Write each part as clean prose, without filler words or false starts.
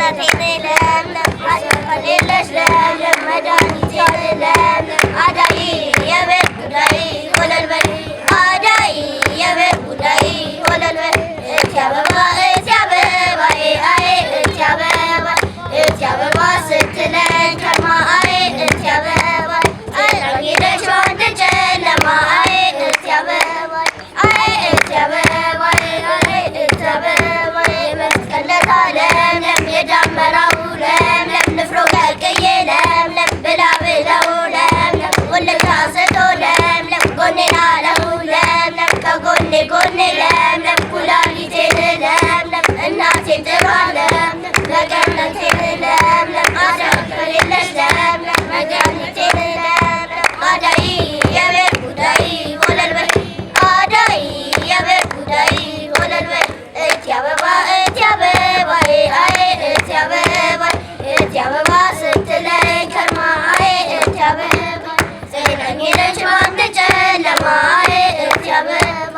መገነቴን ለምለም ከሌለሽ ለምለም መድኃኒቴን ለምለም አዳይ የቤት ጉዳይ ወለል በይ አዳይ የቤት ጉዳይ ወለል በይ እቲ አበባ እቲ አበባዬ አይ እቲ አበባ እቲ አበባ ስትለኝ ከርማ አይ እቲ አበባ ጥላኝ ሄደች በአንድ ጨለማ አይ እቲ አበባ አይ እቲ አበባ አይ እቲ አበባ የመስቀል ለታ ለምለም የዳመራው ለምለም ንፍሮ ቀቅዬ ለምለም ብላ ብለው ለምለም ወለጋ ስቶ ለምለም ጎኔን አለው ለምለም ከጎኔ ጎኔ ለምለም ኩላሊቴን ለምለም እናቴን ጥሯ ለምለም መገነቴን ለምለም አዳም ከሌለሽ ለምለም መድኃኒቴን ለምለም አዳይ የቤት ጉዳይ ወለል በይ አዳይ የቤት ጉዳይ ወለል በይ እቲ አበባ እቲ አበባዬ አይ እቲ አበባ እቲ አበባ ስትለኝ ከርማ አይ እቲ አበባ ጥላኝ ሄደች በአንድ ጨለማ አይ እቲ አበባ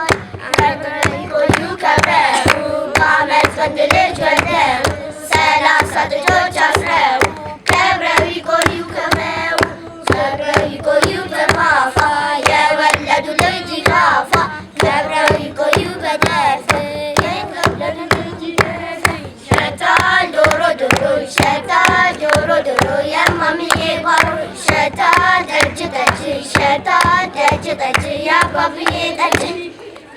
ቆዩ ከብረው በአመት ወንድ ልጅ ወልደው 30 ጥጆች አስረው ከብረው ይቆዩ ከብረው ከብረው ይቆዩ በፋፋ የወለዱ ልጅ ይፋፋ ከብረው ይቆዩ በደፍ የወለዱ ልጅ ይደፍ ይሸታል ዶሮ ዶሮ ይሸታል ዶሮ ዶሮ የማሚዬ ጓሮ ይሸታል ጠጅ ጠጅ ይሸታል ጠጅ ጠጅ የአባብዬ ጠጅ።